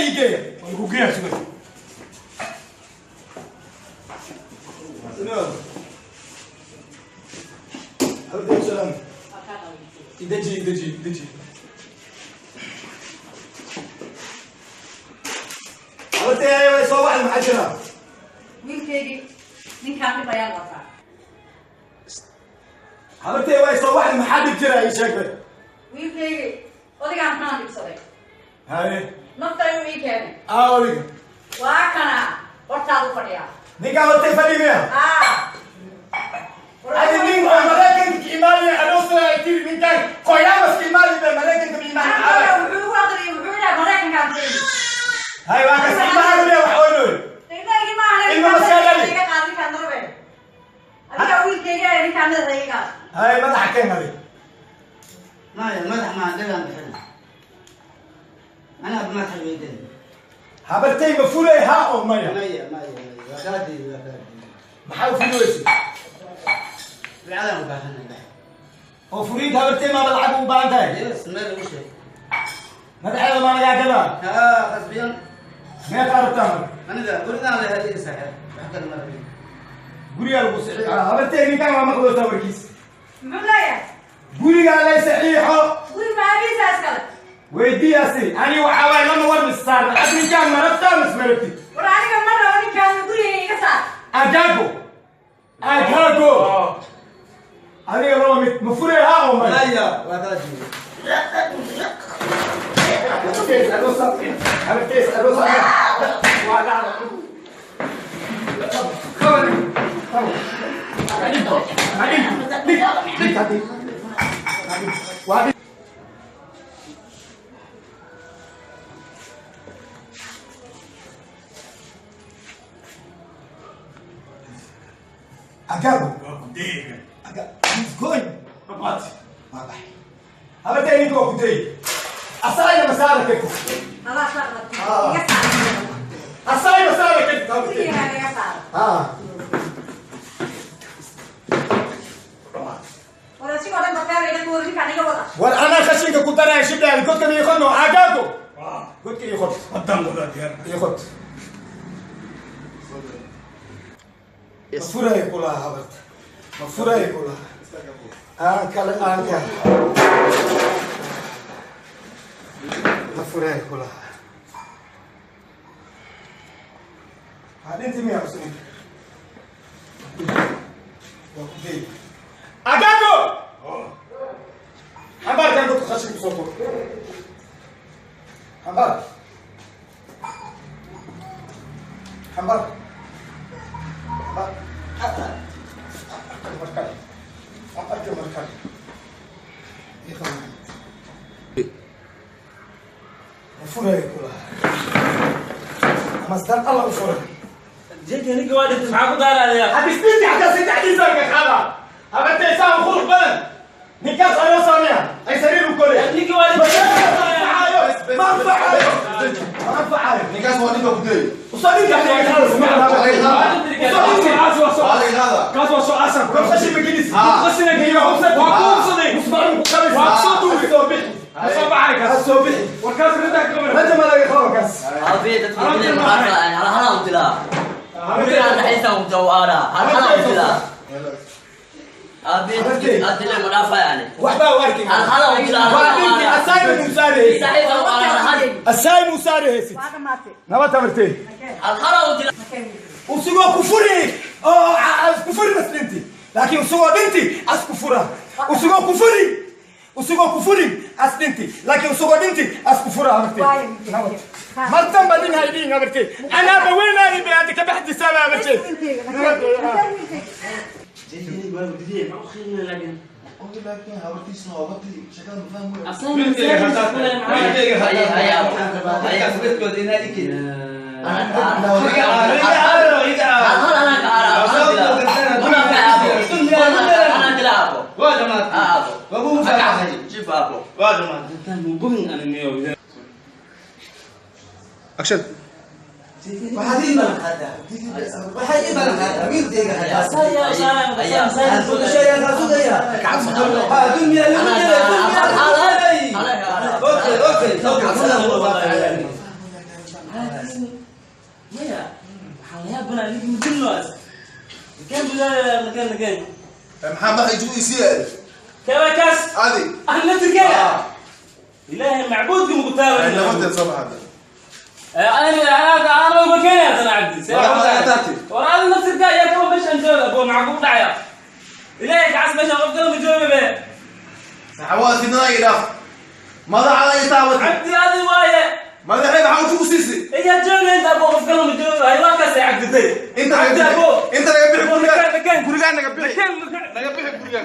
ii geeya. Ku geeya suga. Habartay salaam. Ideji ideji ideji. Habartay way soo waxay maxaa jira? Wiilkaygii ninkaan dhib ayaan wataa. Habartay way soo waxay maxaa dhib jira ii sheeg bay. Wiilkaygii odigaan maxaan dhibsaday? Haye. Nafta ayuu ii keenay. Aa odiga. Waa kana hortaadu fadhiyaa. Ninkaan hortay fadhi miya? Aa. Adi nin oo Maraykanka ka imaanaya aroosna ay tiri ninkaan qoyaamas ka imaanaya bay Maraykanka ma imaan. Wuxuu ugu aqriyay wuxuu yidhaha Maraykankaan ka imi. Hay waa kas ilmaha miya wax oonoy. Ilmahaygi ma aha. Ilma maskaxdaadi. Iga qaad ninkaan darbe. Adiga wiilkayga ee ninkaan madaxa iga qaad. Hay madaxa keen adi. Maya madax ma dhagan bixin. Anaa madaxa weydiin. Habartay ma fulay haa oo maya? Maya maya maya. Waa kaa diiday waa kaa diiday. Maxaa u fulaysa? Lacag u baahanahay. Oo furiid habartay maaba lacag ugu baahan tahay? Yes, meel ugu sheeg. Madaxeeda maa lagaa gadaa? Haa, qasbiyan. Meeqa rabtaa marka? Aniga gurigaan la helay saxiix. Wax kale ma rabin. Gurigaa lagu saxiixaa. Habartay ninkaan waa maqloosaa warkiis. Muxuu leeyahay? Gurigaa lay saxiixo. Guri maabiisa iskale. Weydii asi. Ani waxaa waaye lama war mis saarna. Ad ninkaan ma rabtaa mis ma rabtid? War aniga ma rabo ninkaan guriga iga saar. Agaago. Agaago. Adiga laba mid ma furay haa oo maya? Maya waa kaa diiday. Habartay aroos. Waa dhacda. Waa Agaago. Deega. He's going. Babaati. Waa baxay. Habartay ninka waa ku dayay. Asayna masaara ka kuf. Adaa saar iga saar. Asayna masaara ka kuf. Guriga iga saar. Ah. War asigoo dhan bakteer iga tuur ninkaan iga wada. War anaa khashinka ku daraya shibdaada godka ii qodno agaago. Godka ii qod. Haddaan wadaa diyaar. Ii qod. Ma furay kulaha habarta. Ma furay kulaha. Aan kale aan kale. Ma furay kulaha. Hadinti miya usnin. Waa ku day. Agaago! Xambaarkan godka khashinka soo qor. Xambaar. Xambaar. Furay kulaha. Ama sidaan alla u furay. Jeeka ninka waa dhintay maxaa ku daarayaa? Hadisninti xataa saddexdiisa ka qaada. Habartay saan qurux badan. Ninkaas ayoo sameeya. Ay sariir u koraya. Ninka waa dhintay. Ma anfacayo. Ma anfacayo. Ninkaas waa ninka ku dayay. Usoo ninka Kaas waa soo asan. Kor khashin ma gelis. Khashina geliyo. Waa ku hubsaday. Waa ku soo duubay. Soo bixi. Ma soo baxay kaas. Soo bixi. War kaas rintaa ka qabanay. Raja ma laga qabo kaas. Abi dadka guriga maxaa raacay? Hal hal aan dilaa. Gurigaan dhaxaysa u jawaara. Hal hal aan dilaa. Abi adile ma dhaafayaan. Waxbaa u arkin. Hal hal aan dilaa. Waa ninkii asaay musaarehaysid. Saxiib aan hal hal. Asaay musaarehaysid. Waa dhamaatay. Nabad habartay. Hal hal aan dilaa. Makeen wiilkayga. Usugoo kufuri oo kufuri maslinti. Laakiin usugoo dhinti as kufura. Usugoo kufuri. Usugoo kufuri as dhinti. Laakiin usugoo dhinti as kufura habartay. Waayo wiilkayga. Martan ba nin haydin habartay. Anaa ba weynaayi bay hadda ka baxdisaaba habartay. Wiilkayga makeen wiilkayga. Jeeka ninka waa didiye maxaa u khiinay laakiin. Ogi laakiin habartiisna waa wati shakada ma fahmayo. Aslan masaajid Haya haya. Ninkaas midkood inaad i keenin. Hal hal anaa ka araa. Hal dilaa. Anaa dilaa abo. Waa dhamaatay. Abo. Waa kugu faahfaahay. Jiif abo. Waa dhamaatay. Intaan muubin ani. Action. Waxaad ii balan qaadaa. Waxaad ii balan qaadaa. Wiilkayga hadaa. Sugaya, sugaya. Ah, dunya, dunya, dunya, dunya. Okay, okay. Maya, waxaan la yaabanaa ninka madilnoas. Nakeen budaa, nakeen, nakeen. Maxaa madaxa ijugu isiiyay? Keebaa kaas? Adi. Ah, naftirkeega. Ilaahay macbuudka muku taaban. Nabadeed soo baxada. أنا أنا أنا ما كان أنا عبدي. War ورا نفسك يا كم مش أنجوب أبو معقول دعيا. إلهي عس مش أقف كلام جوب به. Saxawaad fidnada ii dhaaf. Madaxa ay taawatay. عبدي هذه وايا. Madaxay maxaa ujugu siisay? إيه جوب أنت أبو أقف كلام جوب هاي واقع عبدي. Inta naga عبدي bixi. أبو. Inta naga bixi guriga. مكان Gurigaa naga bixi. مكان Naga bixi guriga.